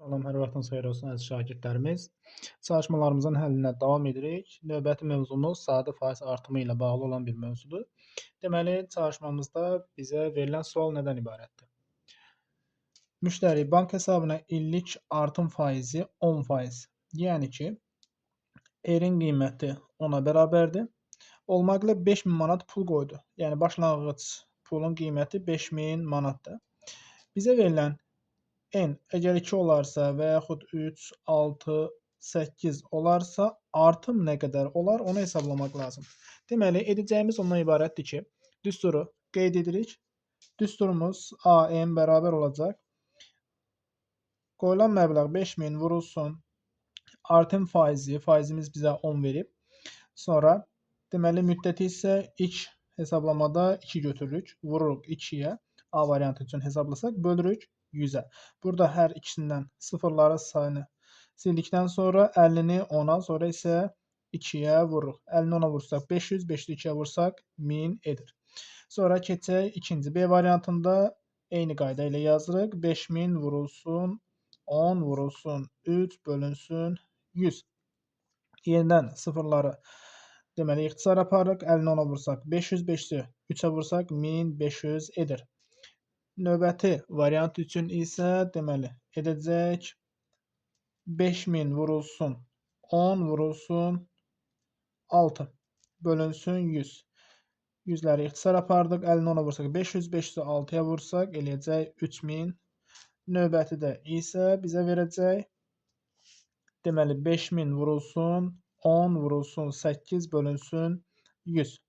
Salam, hər vaxtınız xeyir olsun əziz şagirdlərimiz. Çalışmalarımızın həllinə davam edirik. Növbəti mövzumuz sadə faiz artımı ilə bağlı olan bir mövzudur. Deməli, çalışmamızda bizə verilən sual nədən ibarətdir? Müştəri bank hesabına illik artım faizi 10%. Yəni ki, R-in qiyməti 10-a bərabərdir. Olmaqla 5000 manat pul qoydu. Yəni, başlanğıc pulun qiyməti 5000 manatdır. Bizə verilən N əgər 2 olarsa və yaxud 3, 6, 8 olarsa artım nə qədər olar onu hesablamaq lazım. Deməli, edəcəyimiz ondan ibarətdir ki, düsturu qeyd edirik. Düsturumuz AN bərabər olacaq. Qoyulan məbləğ 5000 vurulsun. Artım faizi, faizimiz bizə 10 verib. Sonra deməli, müddəti isə ilk hesablamada 2 götürürük. Vururuq 2-yə. A variantı üçün hesablasaq bölürük 100-ə. Burada hər ikisindən sıfırları sayını sildikdən sonra 50-ni 10-a, sonra isə 2-yə vururuq. 50-ni 10-a vursaq 500, 500-ü 2-yə vursaq 1000 edir. Sonra keçək ikinci B variantında eyni qayda ilə yazırıq. 5000 vurulsun 10 vurulsun 3 bölünsün 100. Yenidən sıfırları deməli ixtisar aparırıq. 50-ni 10-a vursaq 500, 500-ü 3-ə vursaq 1500 edir. Növbəti variant üçün isə deməli edəcək 5000 vurulsun 10 vurulsun 6 bölünsün 100. 100-ləri ixtisar apardıq. 50-ni 10-a vursaq 500, 500-ü 6-ya vursaq eləyəcək 3000. Növbəti də isə bizə verəcək deməli 5000 vurulsun 10 vurulsun 8 bölünsün 100.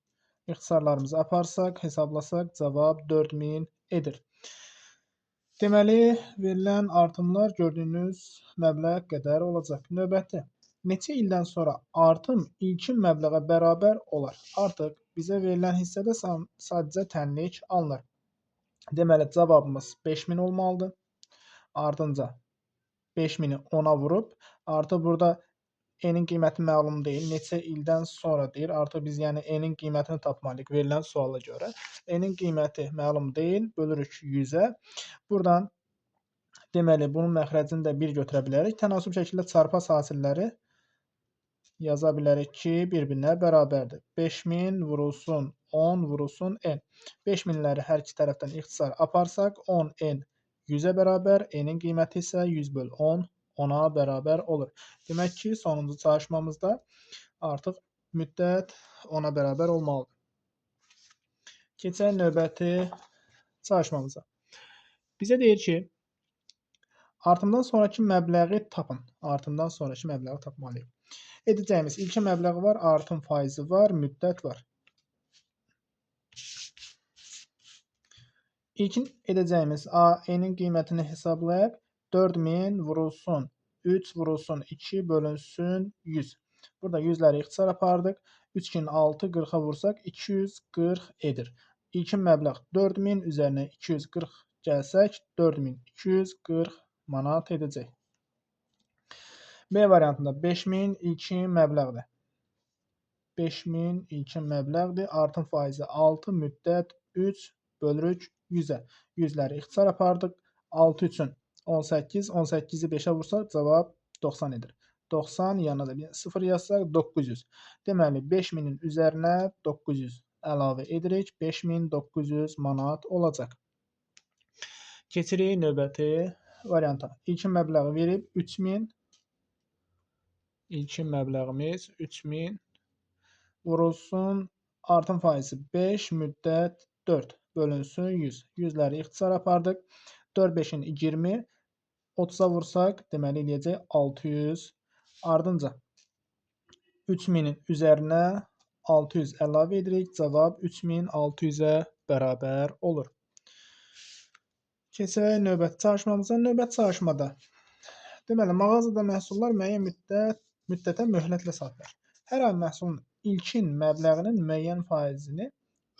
İxtisarlarımızı aparsaq, hesablasaq cavab 4000 edir. Deməli, verilən artımlar gördüyünüz məbləğ qədər olacaq. Növbəti, neçə ildən sonra artım ilkin məbləğə bərabər olar? Artıq bizə verilən hissədə sadəcə tənlik alınır. Deməli, cavabımız 5000 olmalıdır. Ardınca 5000-i 10-a vurub, artıq burada N-in qiyməti məlum deyil. Neçə ildən sonra deyir. Artıq biz yəni N-in qiymətini tapmalıyıq verilən suala görə. N-in qiyməti məlum deyil. Bölürük 100-ə. Buradan deməli bunun məxrəcini də 1 götürə bilərik. Tənasüb şəkildə çarpaz hasilləri yaza bilərik ki, bir-birinə bərabərdir. 5000 vurulsun 10 vurulsun N. 5000-ləri hər iki tərəfdən ixtisar aparsaq 10N 100-ə bərabər, N-in qiyməti isə 100 böl 10 10-a bərabər olur. Demək ki, sonuncu çalışmamızda artıq müddət 10-a bərabər olmalıdır. Keçək növbəti çalışmamıza. Bizə deyir ki, artımdan sonraki məbləği tapın. Artımdan sonraki məbləği tapmalıyıq. Edəcəyimiz ilkin məbləği var, artım faizi var, müddət var. İlkin edəcəyimiz A-N'in qiymətini hesablayaq. 4000 vurulsun 3 vurulsun 2 bölünsün 100. Burada 100-ləri ixtisar apardıq. 3 2 6, 40-a vursaq 240 edir. İlkin məbləğ 4000 üzərinə 240 gəlsək 4240 manat edəcək. B variantında 5000 ilkin məbləğdir. 5000 ilkin məbləğdir. Artım faizi 6, müddət 3 bölürük 100-ə. 100-ləri ixtisar apardıq. 6 üçün 18, 18-i 5-ə vursaq cavab 90 edir. 90 yanına da bir 0 yazsaq 900. Deməli 5000-in üzərinə 900 əlavə edirik. 5900 manat olacaq. Keçirik növbəti varianta. İlkin məbləği verib 3000. İlkin məbləğimiz 3000 vurulsun. Artım faizi 5, müddət 4 bölünsün 100. 100-ləri ixtisar apardıq. 4 5-in 20, 30-a vursaq, deməli eləyəcək 600. Ardınca 3000-in üzərinə 600 əlavə edirik. Cavab 3600-ə bərabər olur. Keçək növbəti çalışmamıza. Növbəti çalışmada deməli, mağazada məhsullar müəyyən müddətə möhlətlə satılır. Hər ay məhsulun ilkin məbləğinin müəyyən faizini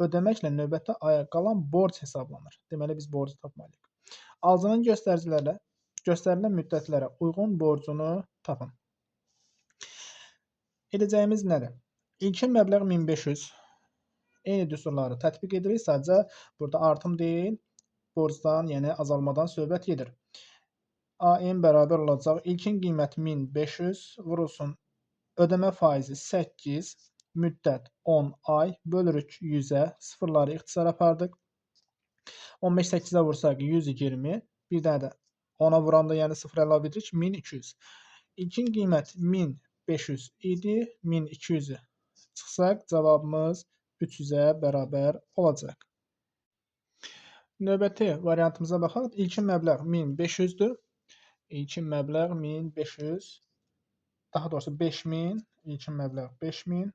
ödəməklə növbəti aya qalan borc hesablanır. Deməli, biz borcu tapmalıyıq. Alıcının göstəricilərlə göstərilən müddətlərə uyğun borcunu tapın. Edəcəyimiz nədir? İlkin məbləğ 1500. Eyni düsturları tətbiq edirik. Sadəcə burada artım deyil, borcdan, yəni azalmadan söhbət gedir. AN bərabər olacaq. İlkin qiymət 1500 vurulsun. Ödəmə faizi 8, müddət 10 ay, bölürük 100-ə, sıfırları ixtisar apardıq. 15 8-ə vursaq 120, bir dənə də 10-a vuranda yəni 0 əlavə edirik 1200. İlkin qiymət 1500 idi, 1200-ü çıxsaq cavabımız 300-ə bərabər olacaq. Növbəti variantımıza baxaq. İlkin məbləğ 1500-dür. İlkin məbləğ 1500, daha doğrusu 5000, ilkin məbləğ 5000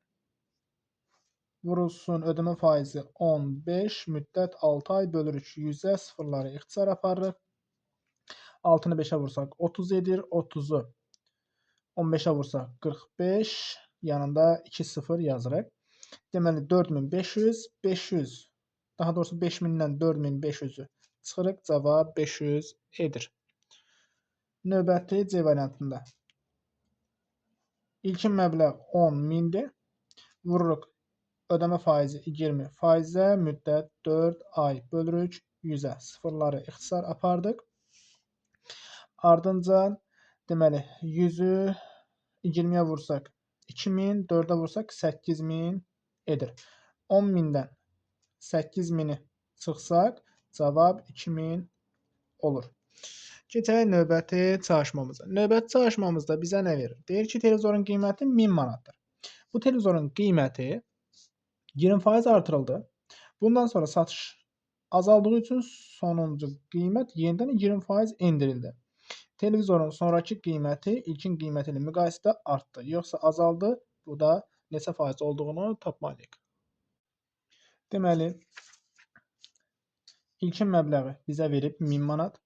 vurulsun, ödəmə faizi 15, müddət 6 ay, bölürük 100-ə, sıfırları ixtisar aparırıq. 6-nı 5-ə vursaq 30 edir, 30-u 15-ə vursaq 45, yanında 2 sıfır yazırıq. Deməli 4500, 500, daha doğrusu 5000-dən 4500-ü çıxırıq, cavab 500 edir. Növbəti C variantında. İlkin məbləğ 10.000-dir. Vururuq ödəmə faizi 20 faizə, müddət 4 ay, bölürük 100-ə, sıfırları ixtisar apardıq. Ardınca deməli 100-ü 20-yə vursaq 2000, 4-ə vursaq 8000 edir. 10.000-dən 8000-i çıxsaq cavab 2000 olur. Keçək növbəti çalışmamıza. Növbəti çalışmamızda bizə nə verir? Deyir ki, televizorun qiyməti 1000 manatdır. Bu televizorun qiyməti 20% artırıldı. Bundan sonra satış azaldığı üçün sonuncu qiymət yenidən 20% endirildi. Televizorun sonrakı qiyməti ilkin qiyməti ilə müqayisədə artdı, yoxsa azaldı? Bu da neçə faiz olduğunu tapmalıyıq. Deməli, ilkin məbləği bizə verib 1000 manat.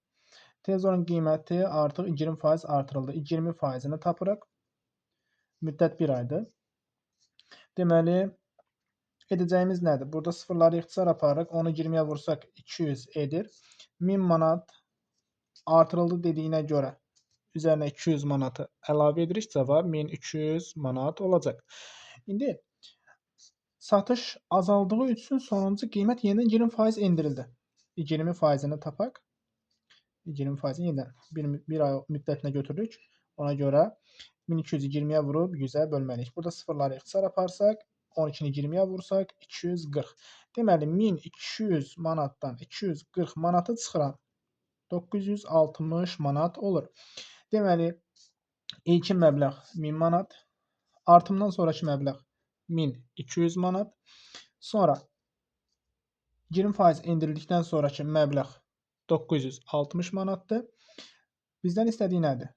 Televizorun qiyməti artıq 20% artırıldı. 20%-ni tapırıq. Müddət 1 aydır. Deməli, edəcəyimiz nədir? Burada sıfırları ixtisar aparırıq. Onu 20-yə vursaq 200 edir. 1000 manat artırıldı dediyinə görə üzərinə 200 manatı əlavə edirik. Cavab 1200 manat olacaq. İndi satış azaldığı üçün sonuncu qiymət yenidən 20% endirildi. 20%-ni tapaq. 20%-ni yenidən bir ay müddətinə götürürük. Ona görə 1220-yə vurub 100-ə bölməliyik. Burada sıfırları ixtisar aparsaq, 12-ni 20-yə vursaq 240. Deməli 1200 manatdan 240 manatı çıxıram. 960 manat olur. Deməli ilkin məbləğ 1000 manat, artımdan sonraki məbləğ 1200 manat. Sonra 20% endirildikdən sonraki məbləğ 960 manatdır. Bizdən istədiyi nədir?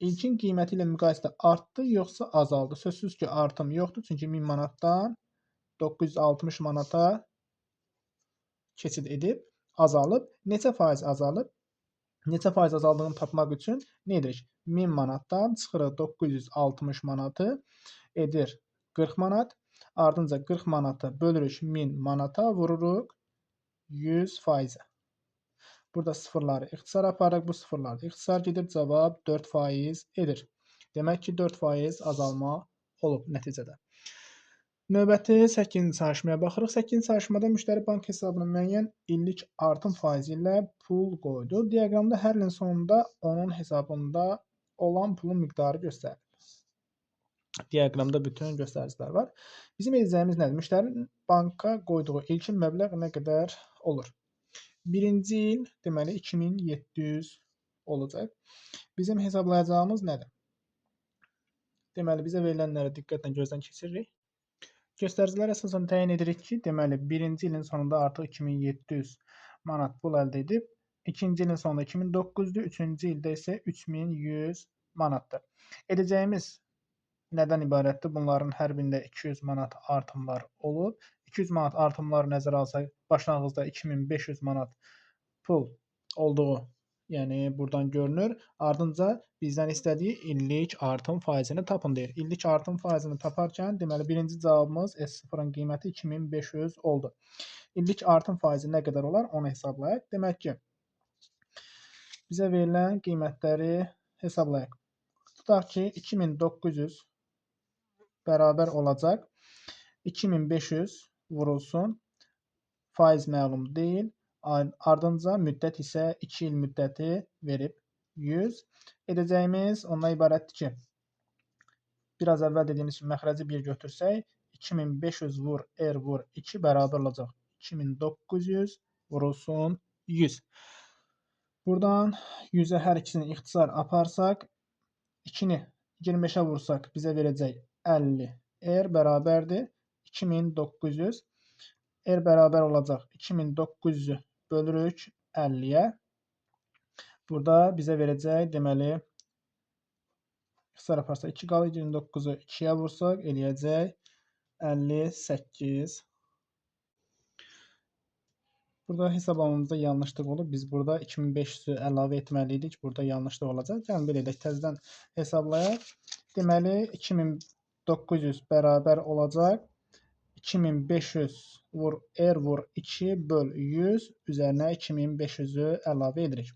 İlkin qiyməti ilə müqayisədə artdı yoxsa azaldı? Sözsüz ki, artım yoxdur. Çünki 1000 manatdan 960 manata keçid edib, azalıb. Neçə faiz azalıb? Neçə faiz azaldığını tapmaq üçün nə edirik? 1000 manatdan çıxırıq 960 manatı, edir 40 manat. Ardınca 40 manatı bölürük 1000 manata, vururuq 100%-ə. Burada sıfırları ixtisar aparırıq. Bu sıfırlar ixtisar gedir. Cavab 4% edir. Demək ki, 4% azalma olub nəticədə. Növbəti 8-ci çalışmaya baxırıq. 8-ci çalışmada müştəri bank hesabına müəyyən illik artım faizi ilə pul qoydu. Diaqramda hər ilin sonunda onun hesabında olan pulun miqdarı göstərilir. Diaqramda bütün göstəricilər var. Bizim edəcəyimiz nədir? Müştərinin banka qoyduğu ilkin məbləğ nə qədər olur? Birinci il, deməli 2700 olacaq. Bizim hesablayacağımız nədir? Deməli, bizə verilənləri diqqətlə gözdən keçiririk. Göstəricilər əsasən təyin edirik ki, deməli, birinci ilin sonunda artıq 2700 manat pul əldə edib, ikinci ilin sonunda 2900-dür, üçüncü ildə isə 3100 manatdır. Edəcəyimiz nədən ibarətdir? Bunların hər birində 200 manat artımlar olub. 200 manat artımları nəzərə alsaq, başlanğıcda 2500 manat pul olduğu, yəni buradan görünür. Ardınca bizdən istədiyi illik artım faizini tapın deyir. İllik artım faizini taparkən, deməli, birinci cavabımız S0-ın qiyməti 2500 oldu. İllik artım faizi nə qədər olar, onu hesablayaq. Demək ki, bizə verilən qiymətləri hesablayaq. Tutaq ki, 2900 bərabər olacaq. 2500 vurulsun. Faiz məlum deyil. Ardınca müddət isə 2 il müddəti verib. 100. Edəcəyimiz ondan ibarətdir ki, biraz əvvəl dediyimiz kimi məxrəci 1 götürsək, 2500 vur R vur 2 bərabər olacaq. 2900 vurulsun 100. Buradan 100-ə hər ikisini ixtisar aparsaq, 2-ni 25-ə vursaq bizə verəcək 50. R bərabərdir 2900. R bərabər olacaq 2900-ü bölürük 50-yə. Burada bizə verəcək, deməli, ixtisar aparsaq 2 qalır, 29-u 2-yə vursaq eləyəcək 58. Burada hesablamamızda yanlışlıq olub. Biz burada 2500-ü əlavə etməli idik. Burada yanlışlıq olacaq. Gəlin belə edək, təzədən hesablayaq. Deməli, 2900 bərabər olacaq. 2500 vur R vur 2 böl 100 üzərinə 2500-ü əlavə edirik.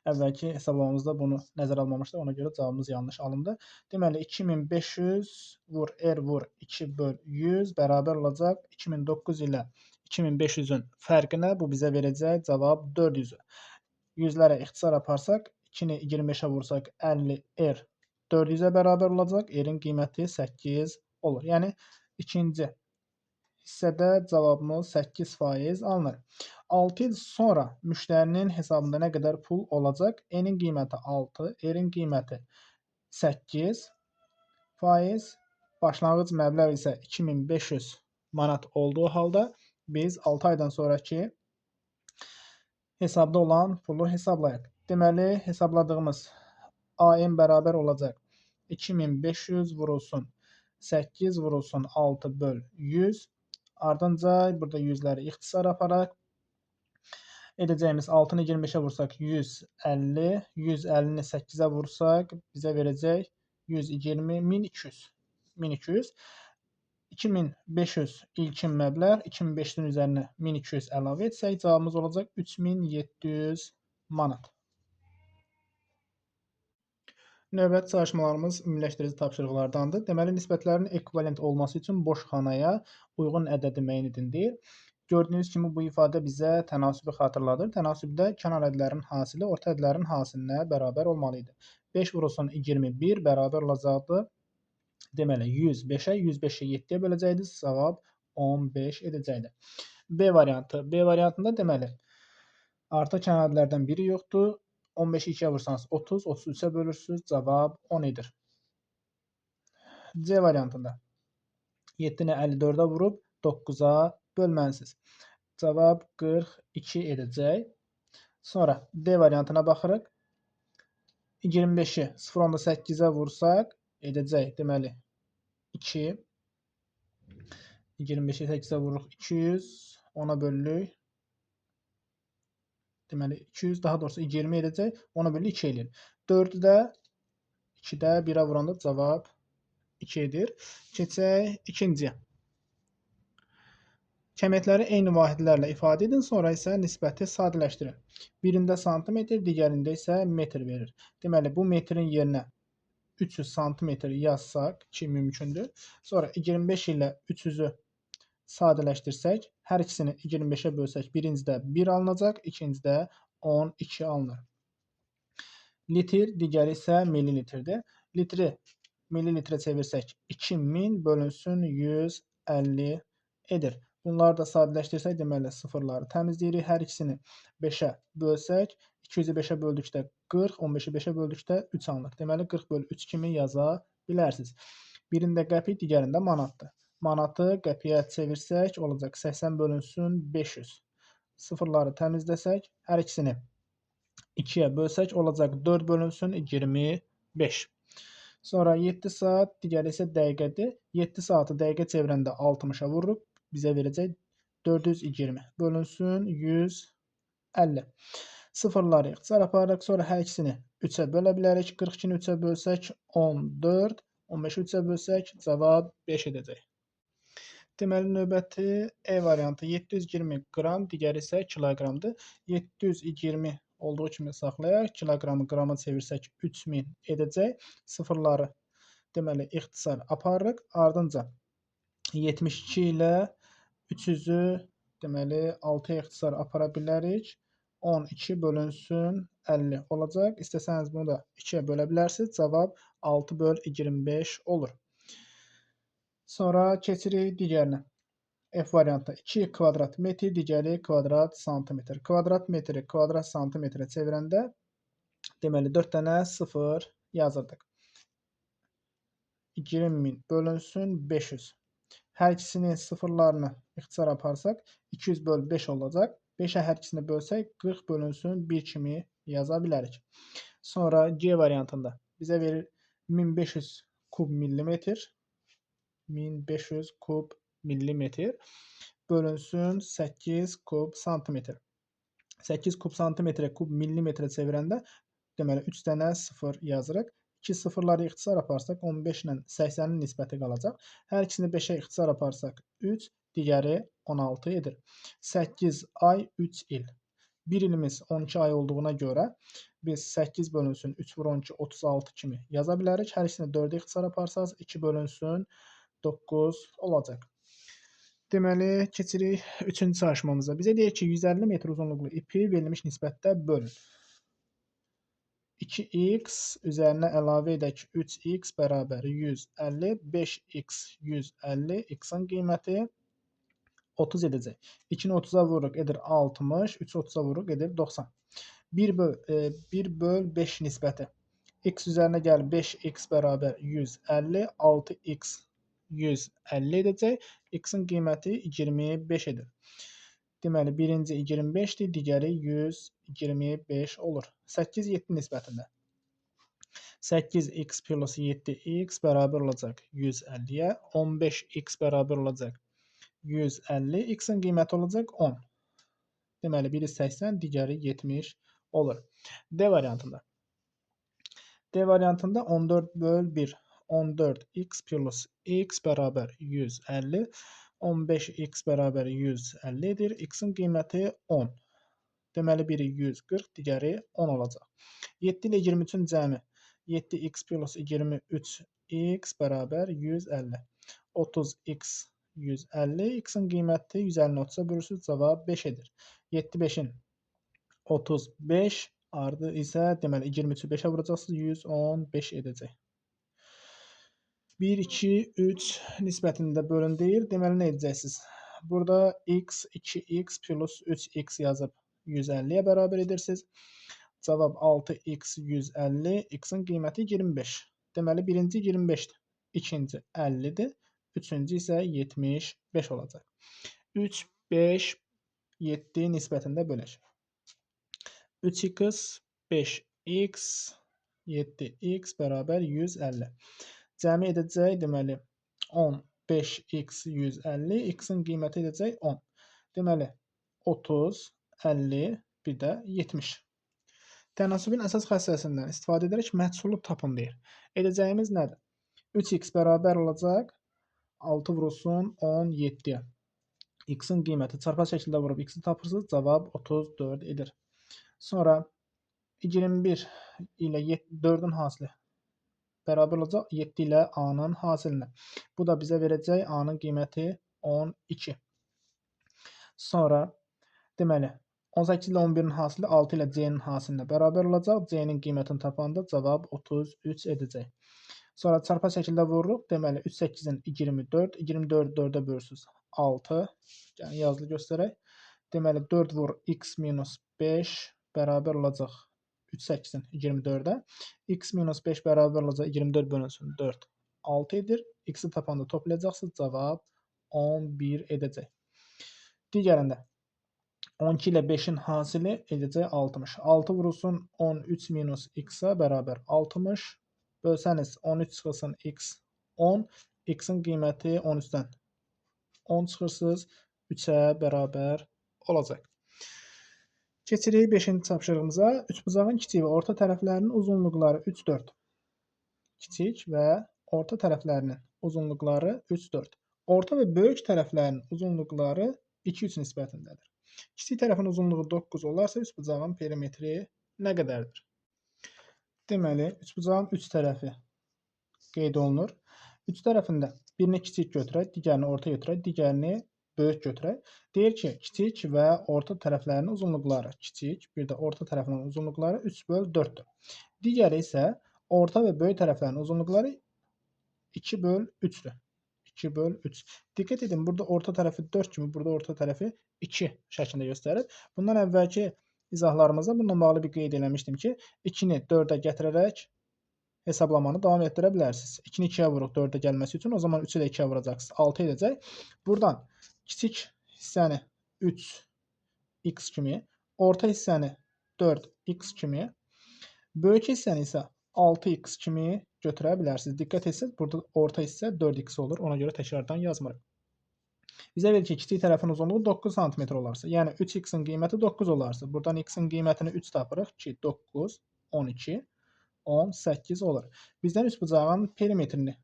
Əvvəlki hesablamamızda bunu nəzərə almamışdıq. Ona görə cavabımız yanlış alındı. Deməli, 2500 vur R vur 2 böl 100 bərabər olacaq 2900 ilə 2500-ün fərqinə. Bu bizə verəcək cavab 400-ü. 100-lərə ixtisar aparsaq, 2-ni 25-ə vursaq 50 R 400-ə bərabər olacaq. R-in qiyməti 8 olur. Yəni, ikinci hissədə cavabımız 8% alınır. 6 il sonra müştərinin hesabında nə qədər pul olacaq? N-in qiyməti 6, R-in qiyməti 8%. Başlanğıc məbləğ isə 2500 manat olduğu halda biz 6 aydan sonraki hesabda olan pulu hesablayaq. Deməli, hesabladığımız AM bərabər olacaq 2500 vurulsun 8 vurulsun 6 böl 100. Ardınca burada 100-ləri ixtisar aparaq. Edəcəyimiz 6-nı 25-ə vursaq 150, 150-ni 8-ə vursaq bizə verəcək 120, 1200. 1200. 2500 ilkin məbləğ, 2500-ün üzərinə 1200 əlavə etsək, cavabımız olacaq 3700 manat. Növbəti çalışmalarımız ümumiləşdirici tapşırıqlardandır. Deməli, nisbətlərin ekvivalent olması üçün boş xanaya uyğun ədədi müəyyən edin deyir. Gördüyünüz kimi bu ifadə bizə tənasübü xatırladır. Tənasübdə kənar ədədlərin hasili orta ədədlərin hasilinə bərabər olmalı idi. 5 vurulsun 21 bərabər olacaqdı. Deməli, 105-ə, 105-i 7-yə böləcəkdik. Cavab 15 edəcəkdi. B variantı. B variantında deməli, artıq kənar ədədlərdən biri yoxdur. 15-i 2-yə vursanız 30, 33-ə bölürsünüz. Cavab 10 edir. C variantında 7-ni 54-ə vurub 9-a bölməlisiniz. Cavab 42 edəcək. Sonra D variantına baxırıq. 25-i 0,8-ə vursaq edəcək. Deməli, 2. 25-i 8-ə vururuq 200. 10-a bölürük. Deməli, 200, daha doğrusu 20 edəcək. 10-a bölürük 2 eləyir. 4-ü də 2-də 1-ə vuranda cavab 2 edir. Keçək ikinciyə. Kəmiyyətləri eyni vahidlərlə ifadə edin, sonra isə nisbəti sadələşdirin. Birində santimetr, digərində isə metr verir. Deməli, bu metrin yerinə 300 santimetr yazsaq ki, mümkündür. Sonra 25 ilə 300-ü sadələşdirsək, hər ikisini 25-ə bölsək, birincidə 1 alınacaq, ikincidə 12 alınır. Litr, digəri isə millilitrdir. Litri millilitrə çevirsək, 2000 bölünsün 150 edir. Bunları da sadələşdirsək, deməli, sıfırları təmizləyirik. Hər ikisini 5-ə bölsək, 200-ü 5-ə böldükdə 40, 15-i 5-ə böldükdə 3 alınır. Deməli, 40 bölü 3 kimi yaza bilərsiniz. Birində qəpik, digərində manatdır. Manatı qəpiyə çevirsək, olacaq 80 bölünsün 500. Sıfırları təmizləsək, hər ikisini 2-yə bölsək, olacaq 4 bölünsün 25. Sonra 7 saat, digəri isə dəqiqədir. 7 saatı dəqiqə çevirəndə 60-a vururuq. Bizə verəcək 420 bölünsün 150. Sıfırları ixtisar aparırıq. Sonra hər ikisini 3-ə bölə bilərik. 42-ni 3-ə bölsək 14, 15-i 3-ə bölsək cavab 5 edəcək. Deməli, növbəti E variantı 720 qram, digəri isə kiloqramdır. 720 olduğu kimi saxlayaq. Kiloqramı qrama çevirsək 3000 edəcək. Sıfırları deməli, ixtisar aparırıq. Ardınca 72 ilə 300-ü deməli 6-ya ixtisar apara bilərik. 12 bölünsün 50 olacaq. İstəsəniz bunu da 2-yə bölə bilərsiniz. Cavab 6 böl 25 olur. Sonra keçirik digərinə. F variantı 2 kvadrat metr, digəri kvadrat santimetr. Kvadrat metri kvadrat santimetrə çevirəndə deməli 4 dənə 0 yazırdıq. 20.000 bölünsün 500. Hər ikisinin sıfırlarını ixtisar aparsaq 200 böl 5 olacaq. 5-ə hər ikisini bölsək 40 bölünsün 1 kimi yaza bilərik. Sonra G variantında bizə verir 1500 kub millimetr. 1500 kub millimetr bölünsün 8 kub santimetr. 8 kub santimetrə kub millimetrə çevirəndə deməli 3 dənə 0 yazırıq. 2 sıfırları ixtisar aparsaq 15 ilə 80-in nisbəti qalacaq. Hər ikisini 5-ə ixtisar aparsaq 3, digəri 16 edir. 8 ay 3 il. 1 ilimiz 12 ay olduğuna görə biz 8 bölünsün 3 vur 12 36 kimi yaza bilərik. Hər ikisini 4-ə ixtisar aparsaq 2 bölünsün 9 olacaq. Deməli, keçirik 3-cü çalışmamıza. Bizə deyir ki, 150 metr uzunluqlu ipi verilmiş nisbətdə bölün. 2x üzərinə əlavə edək 3x bərabər 150, 5x 150, x-in qiyməti 30 edəcək. 2-ni 30-a vururuq, edir 60, 3-ü 30-a vururuq, edir 90. 1 böl 5 nisbəti. X üzərinə gəl 5x bərabər 150, 6x 150 edəcək. X-in qiyməti 25 edir. Deməli, birinci 25-dir, digəri 125 olur. 8, 7 nisbətində. 8x plus 7x bərabər olacaq 150-yə. 15x bərabər olacaq 150. X-in qiyməti olacaq 10. Deməli, biri 80, digəri 70 olur. D variantında. D variantında 14 böl 1. 14x plus x bərabər 150. 15x bərabər 150 edir. X-in qiyməti 10. Deməli, biri 140, digəri 10 olacaq. 7 ilə 23-ün cəmi 7x plus 23x bərabər 150. 30x 150. X-in qiyməti 150-ni 30-a bölürsünüz. Cavab 5 edir. 7 5-in 35 ardı isə deməli 23-ü 5-ə vuracaqsınız. 115 edəcək. 1, 2, 3 nisbətində bölün deyir. Deməli, nə edəcəksiniz? Burada x, 2x plus 3x yazıb 150-yə bərabər edirsiniz. Cavab 6x 150, x-in qiyməti 25. Deməli, birinci 25-dir, ikinci 50-dir, üçüncü isə 75 olacaq. 3, 5, 7 nisbətində bölək. 3x, 5x, 7x bərabər 150. Cəmi edəcək, deməli, 10, 5x 150, x-in qiyməti edəcək 10. Deməli, 30, 50, bir də 70. Tənasübün əsas xassəsindən istifadə edərək məhsulu tapın deyir. Edəcəyimiz nədir? 3x bərabər olacaq 6 vurulsun 17-yə. X-in qiyməti çarpaz şəkildə vurub x-i tapırsınız, cavab 34 edir. Sonra 21 ilə 4-ün hasili bərabər olacaq 7 ilə A-nın hasilinə. Bu da bizə verəcək A-nın qiyməti 12. Sonra deməli 18 ilə 11-in hasili 6 ilə C-nin hasilinə bərabər olacaq. C-nin qiymətini tapanda cavab 33 edəcək. Sonra çarpaz şəkildə vururuq. Deməli 3 8-in 24, 24-ü 4-ə bölürsünüz 6. Yəni yazılı göstərək. Deməli 4 vur x minus 5 bərabər olacaq 3 8-in 24-ə. X minus 5 bərabər olacaq 24 bölünsün 4 6 edir. X-i tapanda toplayacaqsınız. Cavab 11 edəcək. Digərində 12 ilə 5-in hasili edəcək 60. 6 vurulsun 13 minus x-ə bərabər 60. Bölsəniz 13 çıxılsın x 10. X-in qiyməti 13-dən 10 çıxırsınız. 3-ə bərabər olacaq. Keçirik 5-ci tapşırığımıza. Üçbucağın kiçik və orta tərəflərinin uzunluqları 3, 4. Kiçik və orta tərəflərinin uzunluqları 3, 4. Orta və böyük tərəflərinin uzunluqları 2, 3 nisbətindədir. Kiçik tərəfin uzunluğu 9 olarsa, üçbucağın perimetri nə qədərdir? Deməli, üçbucağın 3 tərəfi qeyd olunur. 3 tərəfində birini kiçik götürək, digərini orta götürək, digərini Böyük götürək. Deyir ki, kiçik və orta tərəflərinin uzunluqları kiçik, bir də orta tərəflərinin uzunluqları 3 böl 4-dür. Digəri isə orta və böyük tərəflərinin uzunluqları 2 böl 3-dür. 2 böl 3. Diqqət edin, burada orta tərəfi 4 kimi, burada orta tərəfi 2 şəklində göstərir. Bundan əvvəlki izahlarımızda bununla bağlı bir qeyd eləmişdim ki, 2-ni 4-ə gətirərək hesablamanı davam etdirə bilərsiniz. 2-ni 2-yə vuruq 4-ə gəlməsi üçün, o zaman 3-ü də 2-yə vuracaqsınız. 6 edəcək. Buradan kiçik hissəni 3x kimi, orta hissəni 4x kimi, böyük hissəni isə 6x kimi götürə bilərsiniz. Diqqət etsəniz, burada orta hissə 4x olur. Ona görə təkrardan yazmırıq. Bizə verir ki, kiçik tərəfin uzunluğu 9 sm olarsa, yəni 3x-in qiyməti 9 olarsa, buradan x-in qiymətini 3 tapırıq ki, 9, 12, 18 olur. Bizdən üçbucağın perimetrini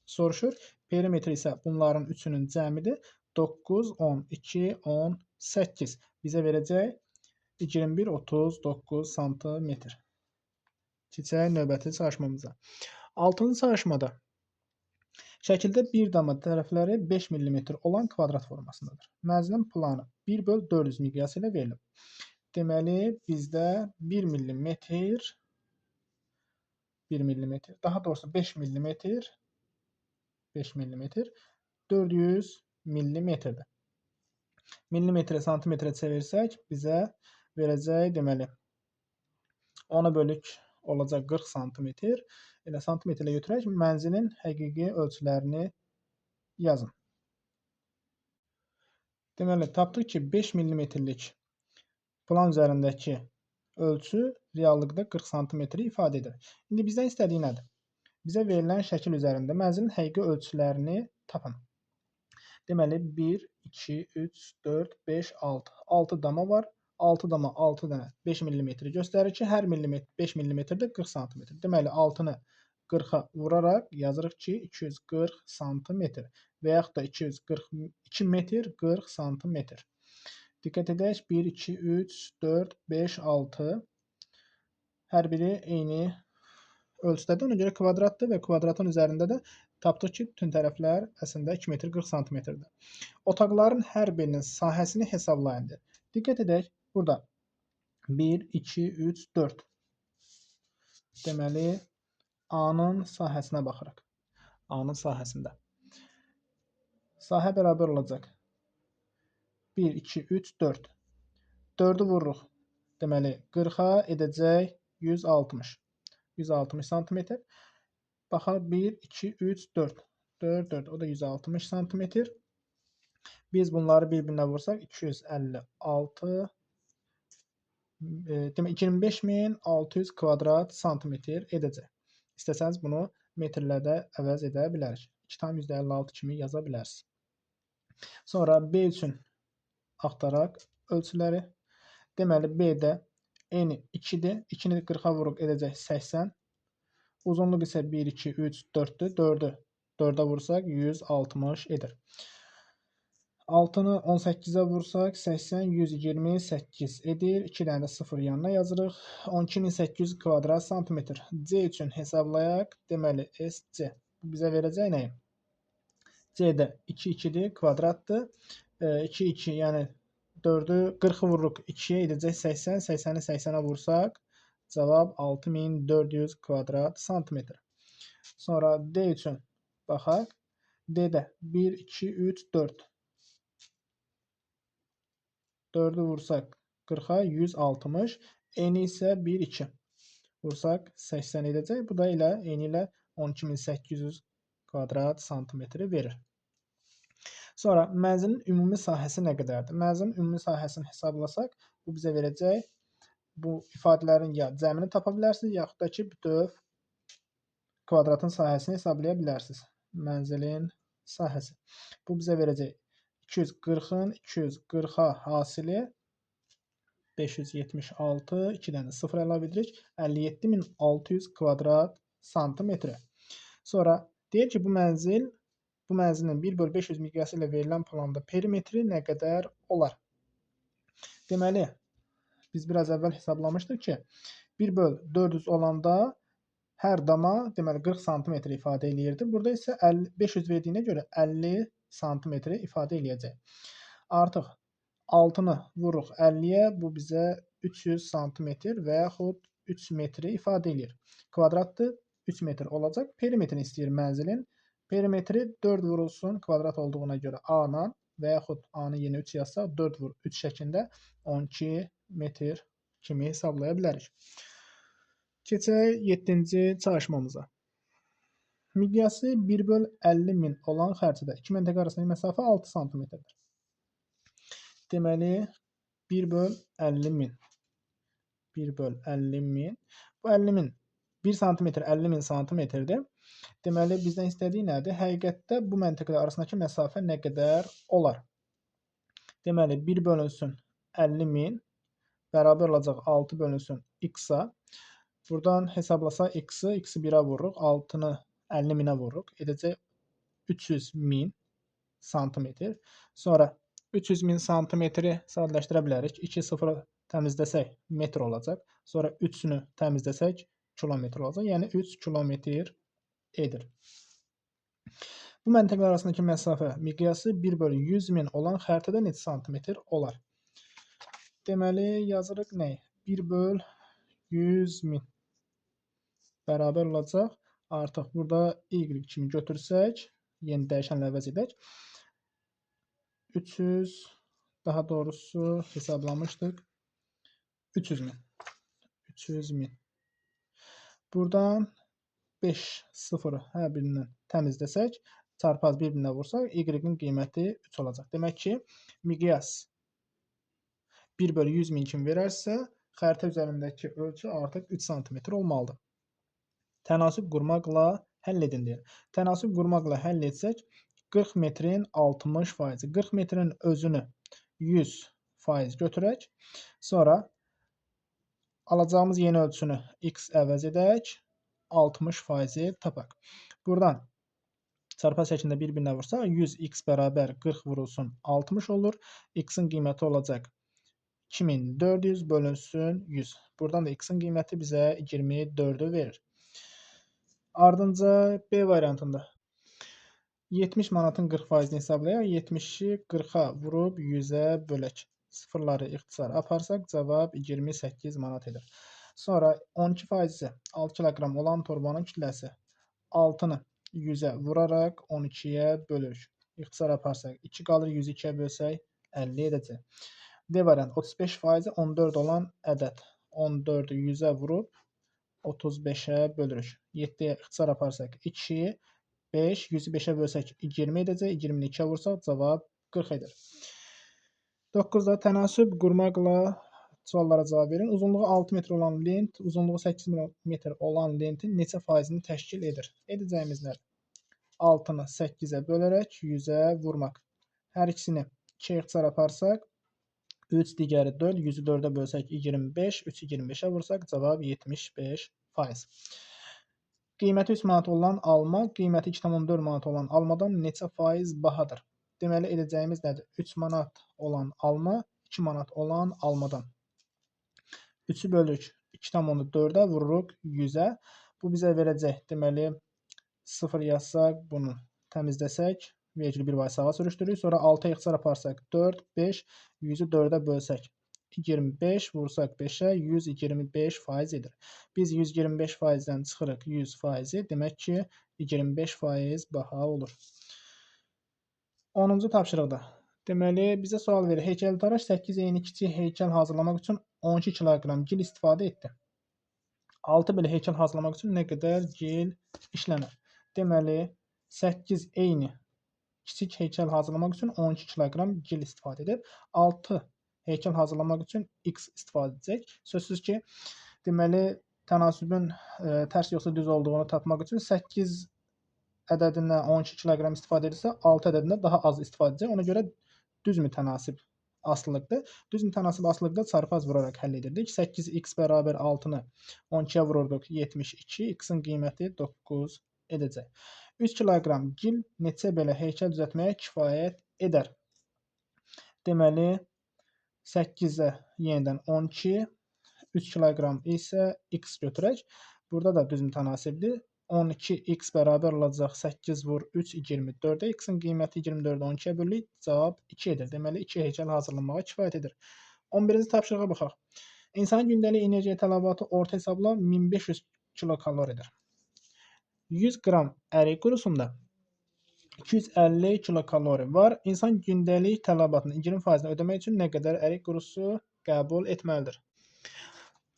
soruşur. Perimetr isə bunların üçünün cəmidir. 9, 12, 18. Bizə verəcək 21,39 sm. Keçək növbəti çalışmamıza. 6-cı çalışmada şəkildə bir dama tərəfləri 5 mm olan kvadrat formasındadır. Mənzilin planı 1 böl 400 miqyası ilə verilib. Deməli, bizdə 1 mm, 1 mm, daha doğrusu 5 mm, 5 mm, 400 millimetrdir. Millimetrə santimetrə çevirsək bizə verəcək, deməli, 10-a bölük olacaq 40 santimetr. Elə santimetrlə götürək, mənzilin həqiqi ölçülərini yazın. Deməli, tapdıq ki, 5 millimetrlik plan üzərindəki ölçü reallıqda 40 santimetri ifadə edir. İndi bizdən istədiyi nədir? Bizə verilən şəkil üzərində mənzilin həqiqi ölçülərini tapın. Deməli, 1, 2, 3, 4, 5, 6. 6 dama var. 6 dama 6 dənə 5 millimetri göstərir ki, hər millimetr 5 millimetrdə 40 santimetr. Deməli, 6-nı 40-a vuraraq yazırıq ki, 240 santimetr və yaxud da 242 metr 40 santimetr. Diqqət edək, 1, 2, 3, 4, 5, 6. Hər biri eyni ölçüdədir. Ona görə kvadratdır və kvadratın üzərində də tapdıq ki, bütün tərəflər əslində 2 metr 40 santimetrdir. Otaqların hər birinin sahəsini hesablayın. Diqqət edək, burada 1, 2, 3, 4. Deməli, A-nın sahəsinə baxırıq. A-nın sahəsində. Sahə bərabər olacaq. 1, 2, 3, 4. 4-ü vururuq. Deməli, 40-a edəcək 160. 160 santimetr. Baxaq, 1, 2, 3, 4. 4, 4. O da 160 santimetr. Biz bunları bir-birinə vursaq 256, demək 25600 kvadrat santimetr edəcək. İstəsəniz bunu metrlərdə əvəz edə bilərik. 2,56 kimi yaza bilərsiniz. Sonra B üçün axtaraq ölçüləri. Deməli, B-də eni 2-dir. 2-ni 40-a vuruq edəcək 80. Uzunluq isə 1, 2, 3, 4-dür. 4-ü 4-ə vursaq 160 edir. 6-nı 18-ə vursaq 80, 128 edir. 2 dənə də 0 yanına yazırıq. 12800 kvadrat santimetr. C üçün hesablayaq. Deməli, SC. Bu bizə verəcək nəyi? C-də 2, 2-dir, kvadratdır. 2, 2, yəni 4-ü 40-ı vururuq 2-yə edəcək 80. 80-i 80-ə vursaq cavab 6400 kvadrat santimetr. Sonra D üçün baxaq. D-də 1, 2, 3, 4. 4-ü vursaq 40-a 160. Eni isə 1, 2. Vursaq 80 edəcək. Bu da elə eyni ilə 12800 kvadrat santimetri verir. Sonra mənzilin ümumi sahəsi nə qədərdir? Mənzilin ümumi sahəsini hesablasaq, bu bizə verəcək bu ifadələrin ya cəmini tapa bilərsiniz, yaxud da ki, bütöv kvadratın sahəsini hesablaya bilərsiniz. Mənzilin sahəsi. Bu bizə verəcək 240-ın 240-a hasili 576, 2 dənə 0 əlavə edirik. 57600 kvadrat santimetrə. Sonra deyir ki, bu mənzilin 1 bölü 500 miqyası ilə verilən planda perimetri nə qədər olar? Deməli, biz biraz əvvəl hesablamışdıq ki, 1 böl 400 olanda hər dama deməli 40 santimetr ifadə eləyirdi. Burada isə 500 verdiyinə görə 50 santimetri ifadə eləyəcək. Artıq 6-nı vururuq 50-yə, bu bizə 300 santimetr və yaxud 3 metri ifadə eləyir. Kvadratdır, 3 metr olacaq. Perimetrini istəyir mənzilin. Perimetri 4 vurulsun kvadrat olduğuna görə A-la və yaxud A-nı yenə 3 yazsaq 4 vur 3 şəklində 12 metr kimi hesablaya bilərik. Keçək 7-ci çalışmamıza. Miqyası 1 böl 50 min olan xəritədə iki məntəqə arasındakı məsafə 6 santimetrdir. Deməli, 1 böl 50 min. 1 böl 50 min. Bu 50 min 1 santimetr 50 min santimetrdir. Deməli, bizdən istədiyi nədir? Həqiqətdə bu məntəqələr arasındakı məsafə nə qədər olar? Deməli, 1 bölünsün 50 min bərabər olacaq 6 bölünsün x-a. Buradan hesablasaq x-i, x-i 1-ə vururuq, 6-nı 50 minə vururuq. Edəcək 300 min santimetr. Sonra 300 min santimetri sadələşdirə bilərik. 2 sıfırı təmizləsək metr olacaq. Sonra 3-ünü təmizləsək kilometr olacaq. Yəni 3 kilometr edir. Bu məntəqələr arasındakı məsafə miqyası 1 bölü 100 min olan xəritədə neçə santimetr olar? Deməli, yazırıq nə? 1 böl 100 min bərabər olacaq. Artıq burada y kimi götürsək, yeni dəyişənlə əvəz edək. 300, daha doğrusu hesablamışdıq. 300 min. 300 min. Buradan 5 sıfırı hər birindən təmizləsək, çarpaz bir-birinə vursaq, y-in qiyməti 3 olacaq. Demək ki, miqyas 1 bölü 100 min kimi verərsə, xəritə üzərindəki ölçü artıq 3 sm olmalıdır. Tənasüb qurmaqla həll edin deyir. Tənasüb qurmaqla həll etsək, 40 metrin 60%. 40 metrin özünü 100% götürək. Sonra alacağımız yeni ölçünü x əvəz edək. 60%-i tapaq. Buradan çarpaz şəklində bir-birinə vursaq 100x bərabər 40 vurulsun 60 olur. X-in qiyməti olacaq 2400 bölünsün 100. Buradan da x-in qiyməti bizə 24-ü verir. Ardınca B variantında 70 manatın 40%-ni hesablayaq. 70-i 40-a vurub 100-ə bölək. Sıfırları ixtisar aparsaq cavab 28 manat edir. Sonra 12%-i 6 kiloqram olan torbanın kütləsi 6-nı 100-ə vuraraq 12-yə bölürük. İxtisar aparsaq 2 qalır, 102-yə bölsək 50 edəcək. D variantı 35%-i 14 olan ədəd. 14-ü 100-ə vurub 35-ə bölürük. 7-yə ixtisar aparsaq 2, 5, 100-ü 5-ə bölsək 20 edəcək. 20-ni 2-yə vursaq cavab 40 edir. 9-da tənasüb qurmaqla suallara cavab verin. Uzunluğu 6 metr olan lent, uzunluğu 8 metr olan lentin neçə faizini təşkil edir? Edəcəyimiz nədir? 6-nı 8-ə bölərək 100-ə vurmaq. Hər ikisini 2-yə ixtisar aparsaq 3 digəri 4, 100-ü 4-ə bölsək 25, 3-ü 25-ə vursaq cavab 75%. Qiyməti 3 manat olan alma, qiyməti 2,4 manat olan almadan neçə faiz bahadır? Deməli, edəcəyimiz nədir? 3 manat olan alma, 2 manat olan almadan. 3-ü bölürük 2,4-ə vururuq 100-ə. Bu bizə verəcək. Deməli, 0 yazsaq, bunu təmizləsək, vergül 1 vay sağa sürüşdürürük. Sonra 6-ya ixtisar aparsaq 4, 5, 100-ü 4-ə bölsək 25, vursaq 5-ə 125% edir. Biz 125%-dən çıxırıq 100%-i. Demək ki, 25% baha olur. 10-cu tapşırıqda. Deməli, bizə sual verir. Heykəltaraş 8 eyni kiçik heykəl hazırlamaq üçün 12 kiloqram gil istifadə etdi. 6 belə heykəl hazırlamaq üçün nə qədər gil işlənər? Deməli, 8 eyni kiçik heykəl hazırlamaq üçün 12 kiloqram gil istifadə edib. 6 heykəl hazırlamaq üçün x istifadə edəcək. Sözsüz ki, deməli, tənasübün tərs yoxsa düz olduğunu tapmaq üçün 8 ədədindən 12 kiloqram istifadə edirsə, 6 ədədində daha az istifadə edəcək. Ona görə düz mütənasib asılılıqdır. Düz mütənasib asılılıqda çarpaz vuraraq həll edirdik. 8x bərabər 6-nı 12-yə vururduq 72, x-in qiyməti 9 edəcək. 3 kiloqram gil neçə belə heykəl düzəltməyə kifayət edər? Deməli, 8-ə yenidən 12, 3 kiloqram isə x götürək. Burada da düz mütənasibdir. 12x bərabər olacaq 8 vur 3 24-ə. X-in qiyməti 24-ü 12-yə bölürük. Cavab 2 edir. Deməli 2 heykəl hazırlanmağa kifayət edir. 11-ci tapşırığa baxaq. İnsanın gündəlik enerjiya tələbatı orta hesabla 1500 kilokaloridir. 100 qram ərik qurusunda 250 kilokalori var. İnsan gündəlik tələbatının 20%-ni ödəmək üçün nə qədər ərik qurusu qəbul etməlidir?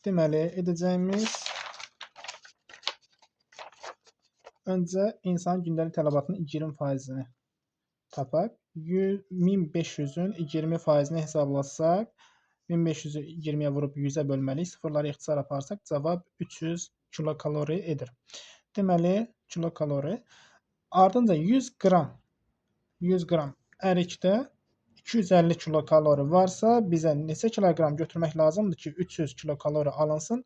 Deməli, edəcəyimiz öncə insan gündəlik tələbatının 20%-ni tapaq. 1500-ün 20%-ni hesablasaq, 1500-ü 20-yə vurub 100-ə bölməliyik. Sıfırları ixtisar aparsaq, cavab 300 kilokalori edir. Deməli, kilokalori. Ardınca 100 qram ərikdə 250 kilokalori varsa, bizə neçə kiloqram götürmək lazımdır ki, 300 kilokalori alınsın?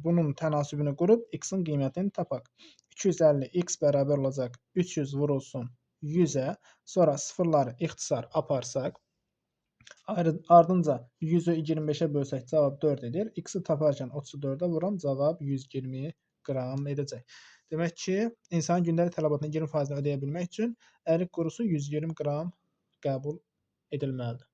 Bunun tənasübünü qurub x-in qiymətini tapaq. 250 x bərabər olacaq 300 vurulsun 100-ə. Sonra sıfırları ixtisar aparsaq, ardınca 100-ü 25-ə bölsək cavab 4 edir. X-i taparkən 34-ə vuram, cavab 120 qram edəcək. Demək ki, insanın gündəlik tələbatının 20%-ni ödəyə bilmək üçün ərik qurusu 120 qram qəbul edilməlidir.